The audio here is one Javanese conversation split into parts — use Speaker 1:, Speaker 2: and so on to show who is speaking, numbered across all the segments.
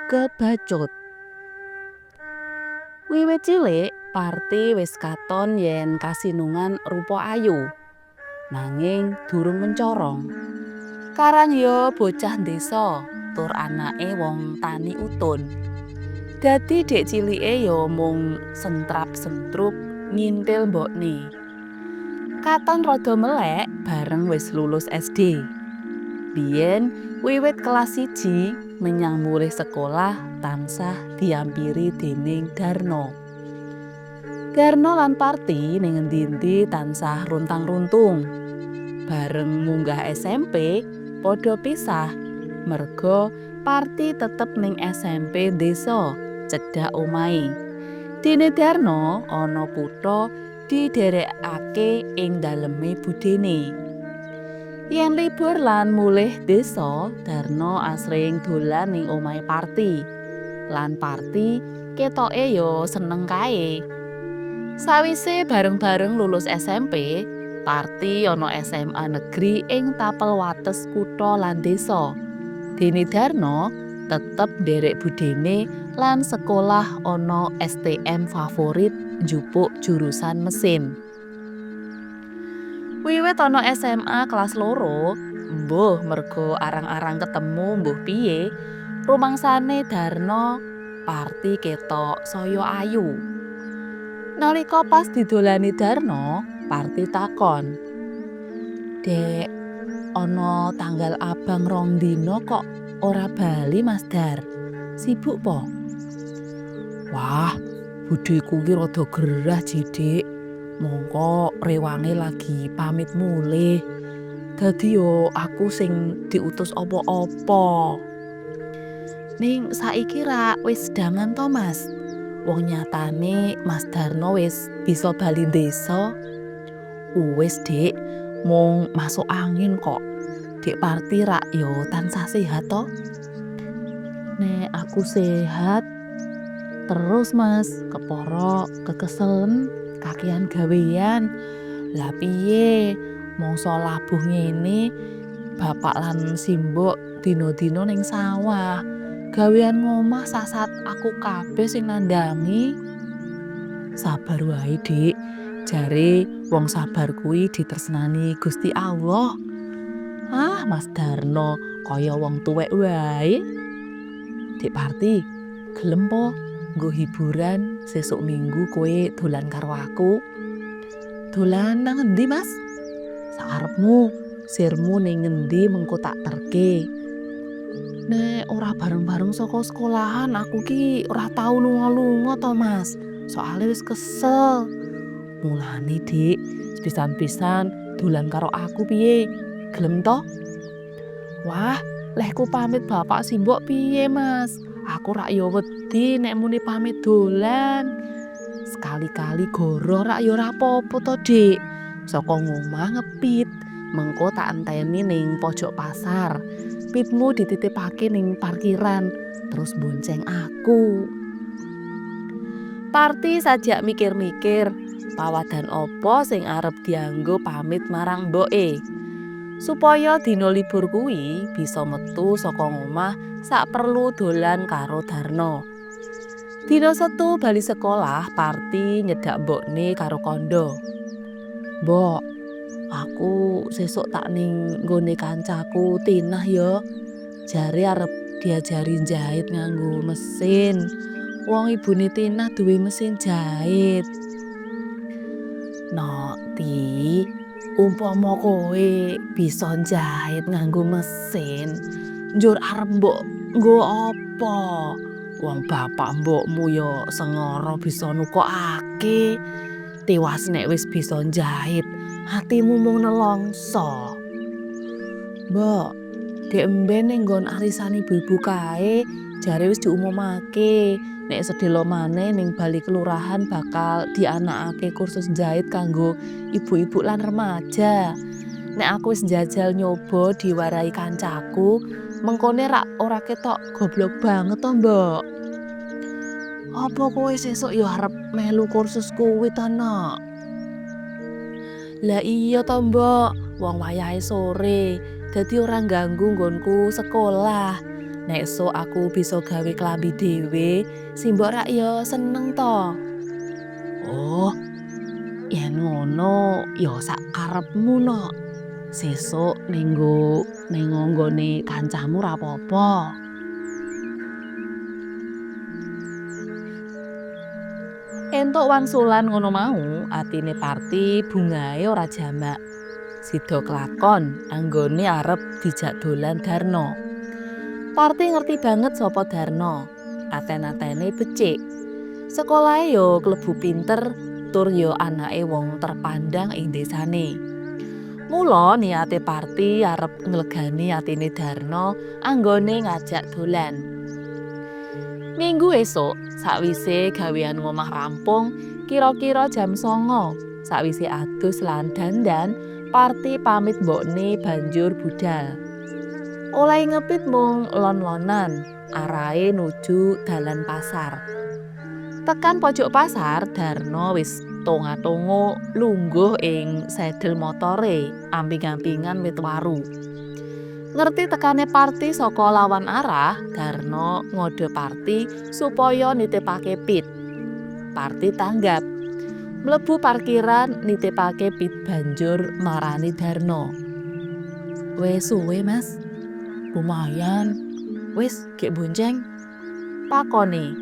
Speaker 1: Kebacut. Wiwit cilik, Parti wis katon yen kasinungan rupa ayu. Nanging durung mencorong. Karang ya bocah desa tur anake wong tani utun. Dadi dek cilike ya mung sentrap-sentrup ngintil mbokne. Katon rada melek bareng wis lulus SD. Biyen wiwit kelas 1 menyang mulih sekolah tansah diampiri dening Darno. Darno lan Parti ning endi-endi tansah runtang-runtung. Bareng munggah SMP padha pisah merga Parti tetep ning SMP desa cedhak omahe. Dene Darno ana kutha didherekake ing daleme budhene. Yen libur lan mulih desa, Darno asring dolan ning omahe Parti. Lan Parti ketoke ya seneng kae. Sawise bareng-bareng lulus SMP, Parti ana SMA negeri ing tapel wates kutha lan desa. Dene Darno tetep nderek budhene lan sekolah ana STM Favorit njupuk jurusan mesin. Wiwit ana SMA kelas 2, mbuh merga arang-arang ketemu mbuh piye, rumangsane Darno Parti ketok saya ayu. Nalika pas didolani Darno, Parti takon, "Dek, ana tanggal abang rong dina kok ora bali, Mas Dar? Sibuk po?" "Wah, budheku ki rada gerah, Dik. Mongko rewange lagi pamit mulih. Dadi yo aku sing diutus apa-apa." "Ning saiki rak wis dangan to, Mas? Wong nyatane Mas Darno wis bisa bali desa." "Wis, Dik, mung masuk angin kok. Dik Parti rak yo tansah sehat to?" "Nek aku sehat terus, Mas, kepara kekeselen kakean gawean. Lah piye, mangsa labuh ngene, bapak lan simbok dina-dina ning sawah. Gawean ngomah sasat aku kabeh sing nandangi." "Sabar wae, Dik. Jare wong sabar kuwi ditresnani Gusti Allah." "Ah, Mas Darno kaya wong tuwek wae." "Dik Parti, gelem po nggo hiburan sesuk Minggu kowe dolan karo aku?" "Dolan nang endi, Mas?" "Sakarepmu, sirmu ning ngendi mengko tak terke." "Nek ora bareng-bareng saka sekolahan aku ki ora tau lunga-lunga to, Mas. Soale wis kesel." "Mulane, Dik, sepisan-pisan dolan karo aku piye? Gelem to?" "Wah, lehku pamit bapak simbok piye, Mas? Aku rak ya wedi nek muni pamit dolan." "Sekali-kali goroh rak ya ora apa-apa to, Dik. Saka ngomah ngepit, mengko tak enteni ning pojok pasar. Pitmu dititipake ning parkiran, terus bonceng aku." Parti sajak mikir-mikir, pawadan apa sing arep dianggo pamit marang mboke. Supaya dina libur kuwi bisa metu saka ngomah sak perlu dolan karo Darno. Dina Setu bali sekolah, Parti nyedak mbokne karo kandha, "Mbok, aku sesuk tak ning nggone kancaku Tinah ya. Jare arep diajari njait nganggo mesin. Wong ibune Tinah duwe mesin jait." "Nok, Ti, umpama kowe bisa njait nganggo mesin, njur arep mbok nggo apa? Wong bapak mbokmu ya sengara bisa nukokake. Tiwas nek wis bisa njait, atimu mung nelongso." "Mbok, dek emben ning nggon arisan ibu-ibu kae jare wis diumumake nek sedhela maneh ning bali kelurahan bakal dianakake kursus njait kanggo ibu-ibu lan remaja. Nek aku wis njajal nyoba diwarahi kancaku, mengkone rak ora ketok goblok banget to, Mbok." "Apa kowe sesuk ya arep melu kursus kuwi to, Nok?" "Lah iya to, Mbok, wong wayahe sore, dadi ora ngganggu nggonku sekolah. Nek sok aku bisa gawe klambi dhewe, simbok rak ya seneng to. Oh, yen ngono ya sak karepmu no. Sesuk ning nggone kancamu ra apa-apa. Entuk wangsulan ngono mau, atine Parti bungahe ora jamak. Sida kelakon anggone arep dijak dolan Darno. Parti ngerti banget sapa Darno. Aten-atene becik. Sekolahe yo klebu pinter, tur yo anake wong terpandang ing desane. Mula niate Parti arep nglegani atine Darno anggone ngajak dolan. Minggu esuk, sakwise gawean ngomah rampung, kira-kira jam 09.00, sakwise adus lan dandan, Parti pamit mbokne banjur budal. Oleh ngepit mung lon-lonan, arahe nuju dalan pasar. Tekan pojok pasar, Darno wis tonga-tongo lungguh ing sedel motore, amping-ampingan wit waru. Ngerti tekane Parti saka lawan arah, Darno ngode Parti supaya nitipake pit. Parti tanggap. Mlebu parkiran nitipake pit banjur marani Darno. Wis suwe, Mas. Lumayan. Wis gek bonceng. Pakone.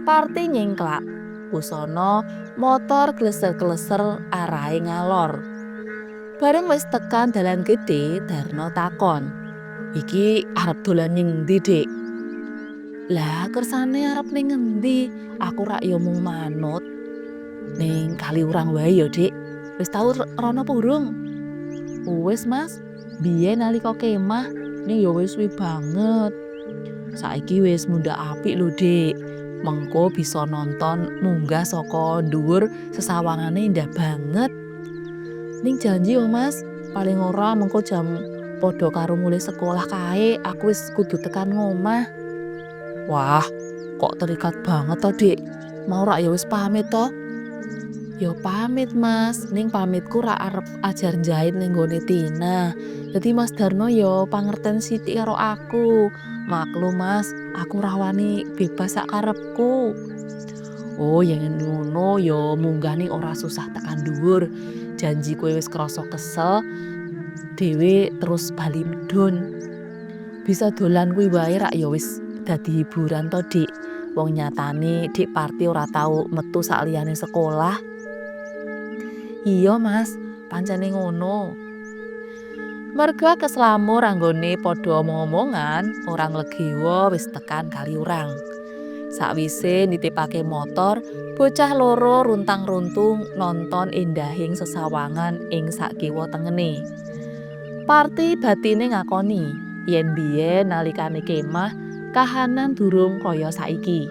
Speaker 1: Parti nyengklak. Busana motor kleser-kleser arahe ngalor. Bareng wis tekan dalan gedhe, Darno takon, "Iki arep dolan ning endi, Dik?" "Lah, kersane arep ning endi? Aku rak ya mung manut." "Ning Kaliurang wae ya, Dik. Wis tau rono apa urung?" "Wis, Mas. Biyen nalika kemah, ning ya wis suwi banget. Saiki wis mundhak apik lho, Dik. Mengko bisa nonton munggah saka dhuwur, sesawangane indah banget. Ning janji yo, Mas, paling ora mengko jam padha karo mulih sekolah kae aku wis kudu tekan ngomah." "Wah, kok terikat banget to, Dik? Mau rak ya wis pamit to?" "Ya pamit, Mas, ning pamitku rak arep ajar njait ning nggone Tina. Dadi Mas Darno ya pangerten sithik karo aku. Maklum, Mas, aku ora wani bebas sak karepku." "Oh, yen ngono ya munggah ning ora susah tekan dhuwur. Janji kowe wis krasa kesel dhewe terus bali medhun. Bisa dolan kuwi wae rak ya wis dadi hiburan to, Dik. Wong nyatane Dik Parti ora tau metu sakliyane sekolah." "Iya, Mas, pancene ngono." Merga keslamur anggone padha omong-omongan, ora nglegewa wis tekan Kaliurang. Sakwise nitipake motor, bocah loro runtang-runtung nonton endahing sesawangan ing sakiwa tengene. Parti batine ngakoni yen biyen nalikane kemah kahanan durung kaya saiki.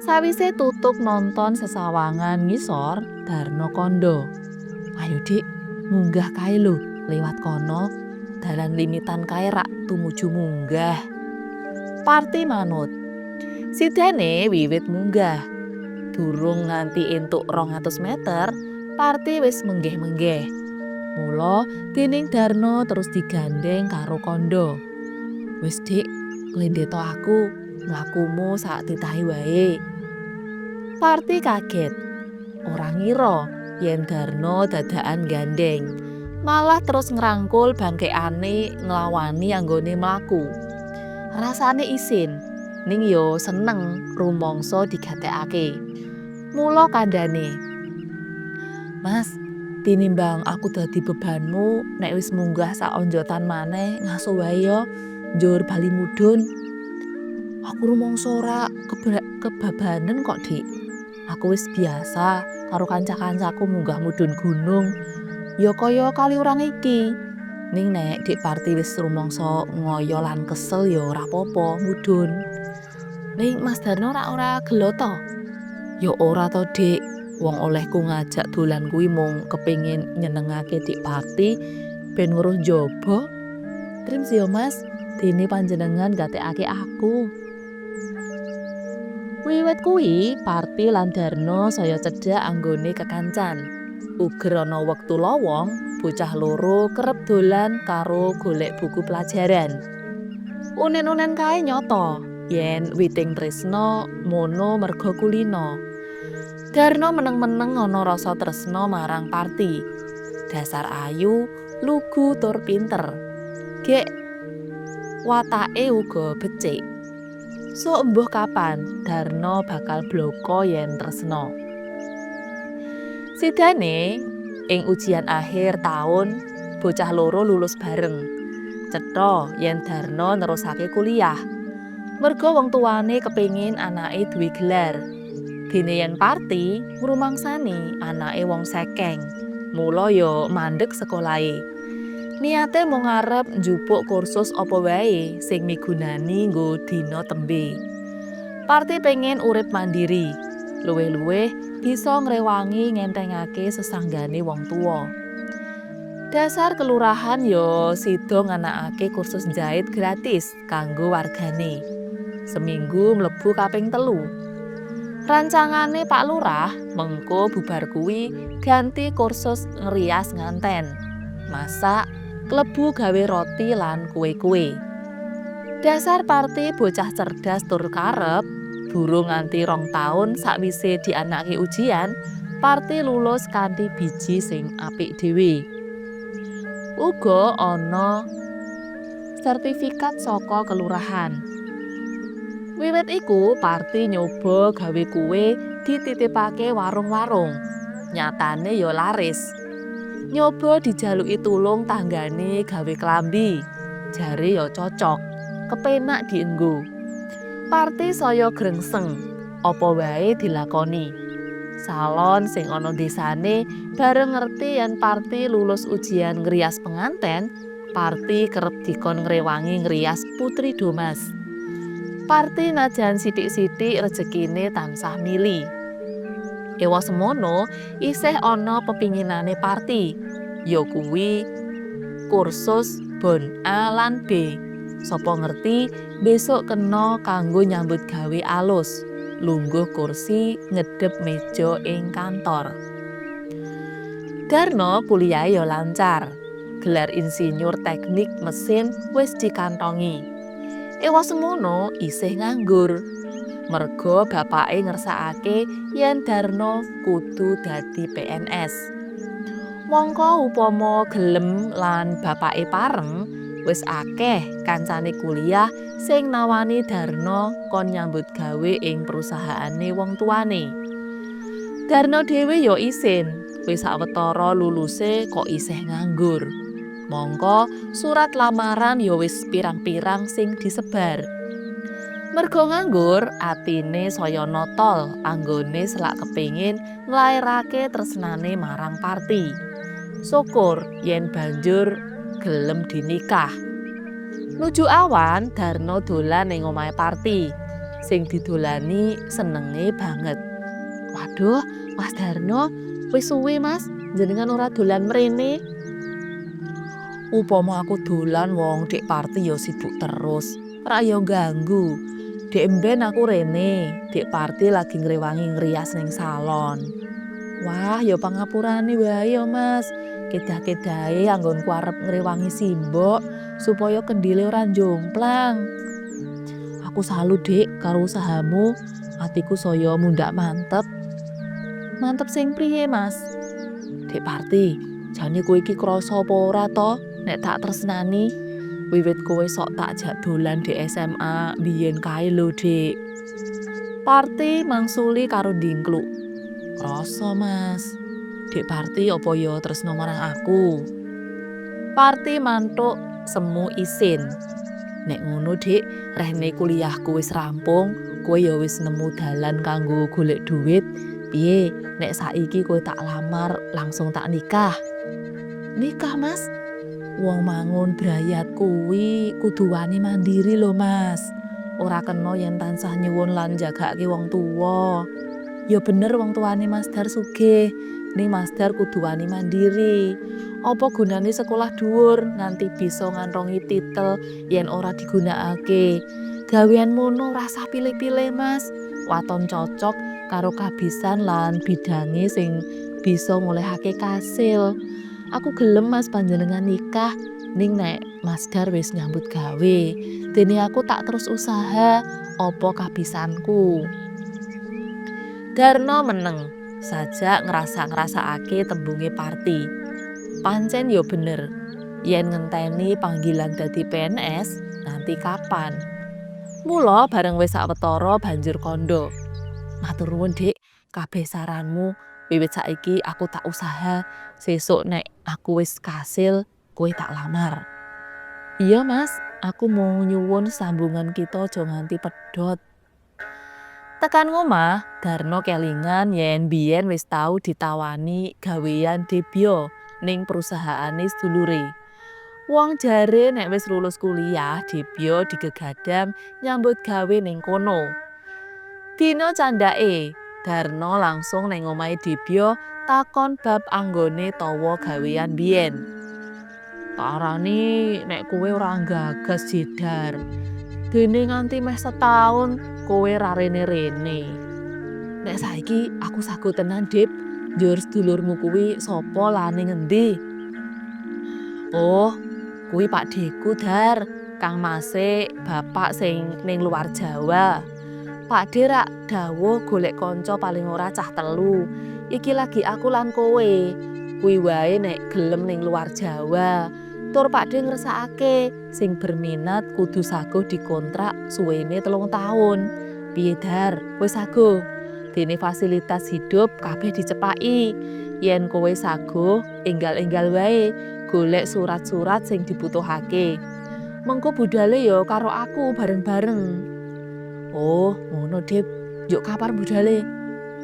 Speaker 1: Sawise tutuk nonton sesawangan ngisor, Darno kandha, "Ayo, Dik, munggah kae lho liwat kono, dalan limitan kae rak tumuju munggah." Parti manut. Sidane wiwit munggah. Durung nganti entuk 200 meter, Parti wis menggeh-menggeh. Mula dening Darno terus digandeng karo kandha, "Wis, Dik, nglendeto aku, mlakumu sak titahe wae." Parti kaget. Ora ngira yen Darno dadakan gandeng. Malah terus ngrangkul bangkekane nglawani anggone mlaku. Rasane isin, ning yo seneng rumangsa digatekake. Mula kandhane, "Mas, tinimbang aku dadi bebanmu, nek wis munggah sak onjotan maneh ngaso wae yo, njur bali mudhun. Aku rumangsa ora kebabanen kok, Dik. Aku wis biasa karo kanca-kancaku munggah mudhun gunung. Ya kaya Kaliurang iki. Ning nek Dik Parti wis rumangsa ngoyo lan kesel ya ora apa-apa mudhun. Ning Mas Darno rak ora gelo to?" "Ya ora to, Dik. Wong olehku ngajak dolan kuwi mung kepengin nyenengake Dik Parti ben weruh njaba. Trims ya, Mas, dene panjenengan gatekake aku." Wiwit kuwi Parti lan Darno saya cedhak anggone kekancan. Uger ana wektu lowong, bocah loro kerep dolan karo golek buku pelajaran. Unen-unen kae nyoto yen witing tresna mono merga kulina. Darno meneng-meneng ana rasa tresna marang Parti. Dasar ayu, lugu tur pinter. Gek watake uga becik. Sok embuh kapan Darno bakal bloko yen tresna. Sidane ing ujian akhir taun bocah loro lulus bareng. Cetha yen Darno nerusake kuliah. Merga wong tuwane kepingin anake duwe gelar. Dene yen Parti ngrumangsani anake wong sekeng. Mula ya mandeg sekolahe. Niate mung arep njupuk kursus apa wae sing migunani nggo dina tembe. Parti pengen urip mandiri. Luwih-luwih bisa ngrewangi ngentengake sesanggane wong tuwa. Dasar kelurahan ya sida nganakake kursus njait gratis kanggo wargane. Seminggu mlebu kaping 3. Rancangane Pak Lurah mengko bubar kuwi ganti kursus ngrias nganten. Masak, klebu gawe roti lan kue-kue. Dasar Parti bocah cerdas tur karep, durung nganti 2 taun sakwise dianake ujian, Parti lulus kanthi biji sing apik dhewe. Uga ana sertifikat saka kelurahan. Wiwit iku Parti nyoba gawe kue dititipake warung-warung. Nyatane ya laris. Nyoba dijaluki tulung tanggane gawe klambi. Jare ya cocok, kepenak dienggo. Parti saya grengseng, apa wae dilakoni. Salon sing ana desane bareng ngerti yen Parti lulus ujian ngrias penganten, Parti kerep dikon ngrewangi ngrias Putri Domas. Parti najan sithik-sithik rejekine tansah mili. Ewa semono isih ana pepinginane Parti, ya kuwi kursus bon A lan B. Sapa ngerti besok kena kanggo nyambut gawe alus, lungguh kursi ngedep meja ing kantor. Darno kuliahe ya lancar. Gelar insinyur teknik mesin wis dikantongi. Ewa semono isih nganggur. Merga bapake ngersakake yen Darno kudu dadi PNS. Mongko upama gelem lan bapake pareng, wis akeh kancane kuliah sing nawani Darno kon nyambut gawe ing perusahaane wong tuane. Darno dhewe ya isin, wis sawetara luluse kok isih nganggur. Mongko surat lamaran ya wis pirang-pirang sing disebar. Merga nganggur, atine saya notol anggone selak kepingin nglairake tresnane marang Parti. Syukur yen banjur gelem dinikah. Nuju awan, Darno dolan ning omahe Parti. Sing didolani senenge banget. Waduh, Mas Darno, wis suwe Mas, jenengan ora dolan mrene. Upama aku dolan wong Dik Parti ya sibuk terus, rak ya ganggu. Dek mben aku rene, Dik Parti lagi ngrewangi ngrias ning salon. Wah, ya pangapurane wae ya Mas. Kedah-kedahe anggonku arep ngrewangi simbok supaya kendile ora njomplang. Aku salut Dik karo usahamu, atiku saya mundhak mantep. Mantep sing priye Mas? Dik Parti, jane kowe iki krasa apa ora to nek tak tresnani? Wiwit kowe sok tak jak dolan di SMA biyen kae lho, Dik. Parti mangsuli karo ndingkluk. Krasa, Mas. Dik Parti apa ya tresna marang aku? Parti mantuk semu isin. Nek ngono, Dik, rehne kuliahku wis rampung, kowe ya wis nemu dalan kanggo golek duit. Piye nek saiki kowe tak lamar langsung tak nikah? Nikah, Mas? Wong mangun brayat kuwi kudu wani mandiri lho, Mas. Ora kena yen tansah nyuwun lan njagake wong tuwa. Ya bener wong tuane Mas Dar sugih, ning Mas Dar kudu wani mandiri. Apa gunane sekolah dhuwur nganti bisa ngantongi titel yen ora digunakake? Gawean mono rasah pilih-pilih, Mas. Waton cocok karo kabisan lan bidange sing bisa ngolehake kasil. Aku gelem Mas panjenengan nikah. Ning nek Mas Dar wis nyambut gawe, dene aku tak terus usaha apa kabisanku. Darno meneng, sajak ngrasa-ngrasakake tembunge Parti. Pancen yo bener, yen ngenteni panggilan dadi PNS nganti kapan. Mula bareng wis sawetara banjur kandha. Matur nuwun, Dik, kabeh saranmu. Wiwit saiki aku tak usaha, sesuk nek aku wis kasil, kowe tak lamar. Iya, Mas, aku mung nyuwun sambungan kita aja nganti pedhot. Tekan ngomah, Darno kelingan yen biyen wis tau ditawani gawean Debyo ning perusahaane sedulure. Wong jare nek wis lulus kuliah, Debyo digegadang nyambut gawe ning kono. Dina candhake, Darno langsung ning omahe Debyo takon bab anggone tawa gawean biyen. Tak arani nek kowe ora nggagas jedar. Dene nganti meh setaun kowe ra rene-rene. Nek saiki aku sago tenan, Deb, njur sedulurmu kuwi sapa lan ning endi? Oh, kuwi pakdheku, Dar, Kang Mase bapak sing ning luar Jawa. Pakdhe rak dawuh golek kanca paling ora cah telu. Iki lagi aku lan kowe. Kuwi wae nek gelem ning luar Jawa. Tur pakdhe ngersakake sing berminat kudu saguh dikontrak suwene 3 taun. Piye, Dar, kowe saguh? Dene fasilitas hidup kabeh dicepaki. Yen kowe saguh, enggal-enggal wae golek surat-surat sing dibutuhake. Mengko budale ya karo aku bareng-bareng. Oh, ngono, Deb. Njuk kapan budale?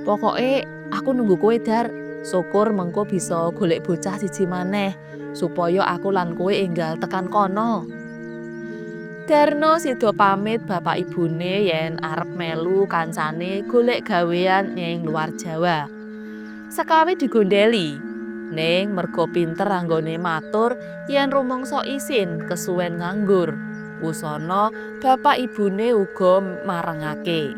Speaker 1: Pokoke aku nunggu kowe, Dar. Syukur mengko bisa golek bocah siji maneh supaya aku lan kowe enggal tekan kono. Darno sida pamit bapak ibune yen arep melu kancane golek gawean ning luar Jawa. Sekawe digondeli, ning merga pinter anggone matur yen rumangsa isin kesuwen nganggur. Wusana bapak ibune uga marengake.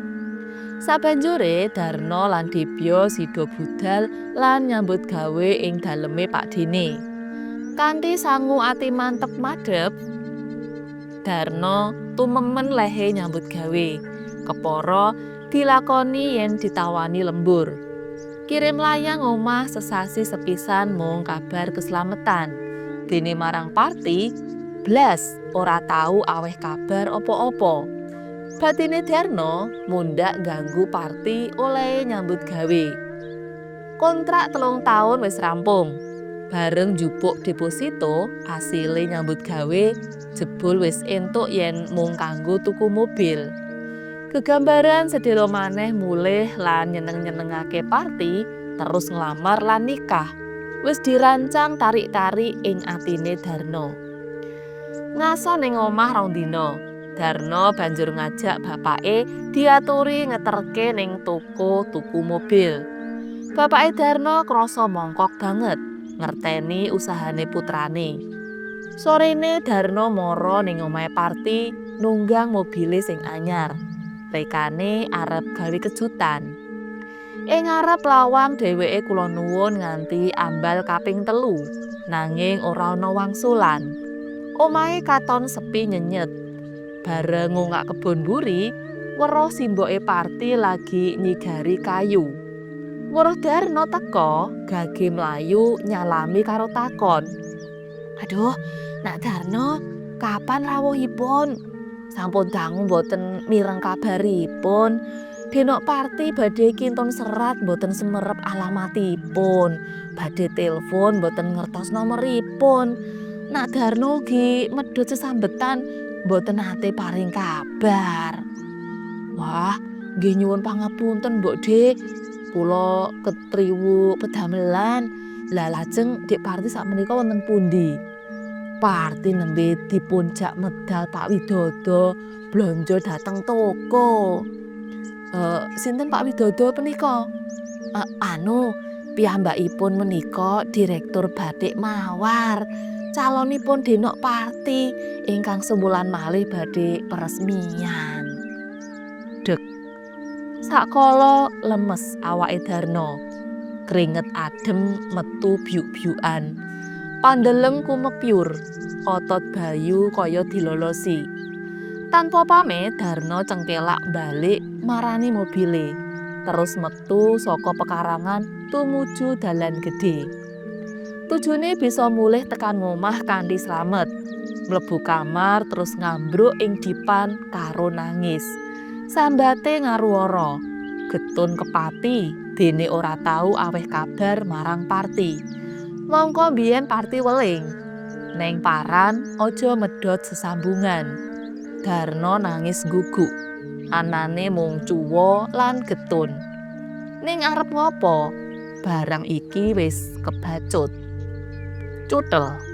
Speaker 1: Sabanjure Darno lan Debyo sida budal lan nyambut gawe ing daleme pakdhene. Kanthi sangu ati mantep madhep, Darno tumemen lehe nyambut gawe. Kepara dilakoni yen ditawani lembur. Kirim layang omah sesasi sepisan mung kabar keslametan. Dene marang Parti, blas ora tau aweh kabar apa-apa. Batine Darno mundhak ganggu Parti olehe nyambut gawe. Kontrak 3 taun wis rampung. Bareng njupuk deposito, asile nyambut gawe jebul wis entuk yen mung kanggo tuku mobil. Gegambaran sedelo maneh mulih lan nyeneng-nyenengake Parti, terus nglamar lan nikah. Wis dirancang tarik-tarik ing atine Darno. Ngaso ning omah 2 dina, Darno banjur ngajak bapake diaturi ngeterke ning toko tuku mobil. Bapake Darno krasa mongkok banget ngerteni usahane putrane. Sorene Darno mara ning omahe Parti nunggang mobile sing anyar. Rekane arep gawe kejutan. Ing ngarep lawang dheweke kula nuwun nganti ambal kaping 3, nanging ora ana wangsulan. Omahe katon sepi nyenyet. Bareng ngungak kebon mburi, weruh simboke Parti lagi nyigari kayu. Weruh Darno teka, gage mlayu nyalami karo takon. Aduh, Nak Darno, kapan rawuhipun? Sampun dangu mboten mireng kabaripun. Denok Parti badhe kintun serat mboten semerep alamatipun. Badhe telepon mboten ngertos nomoripun. Nak Darno ugi medhot sesambetan mboten nate paring kabar. Wah, nggih nyuwun pangapunten, Mbok Dhe. Kula ketriwu pedamelan. Lah lajeng Dik Parti sakmenika wonten pundi? Parti nembe dipunjak medal Pak Widodo blonjo dhateng toko. Sinten Pak Widodo punika? Anu, piyambakipun menika direktur Batik Mawar. Calonipun Denok Parti ingkang sewulan malih badhe peresmian. Dek. Sakala lemes awake Darno. Kringet adem metu byuk-byukan. Pandeleng kumepyur, otot Bayu kaya dilolosi. Tanpa pamit, Darno cengkelak balik marani mobile. Terus metu saka pekarangan tumuju dalan gedhe. Tujune bisa mulih tekan ngomah kanthi slamet. Mlebu kamar terus ngambruk ing dipan karo nangis. Sambate ngaruwara. Getun kepati dene ora tau aweh kabar marang Parti. Mangka biyen Parti weling. Neng paran aja medhot sesambungan. Darno nangis ngguguk. Anane mung cuwa lan getun. Ning arep ngopo? Barang iki wis kebacut. Cuthel.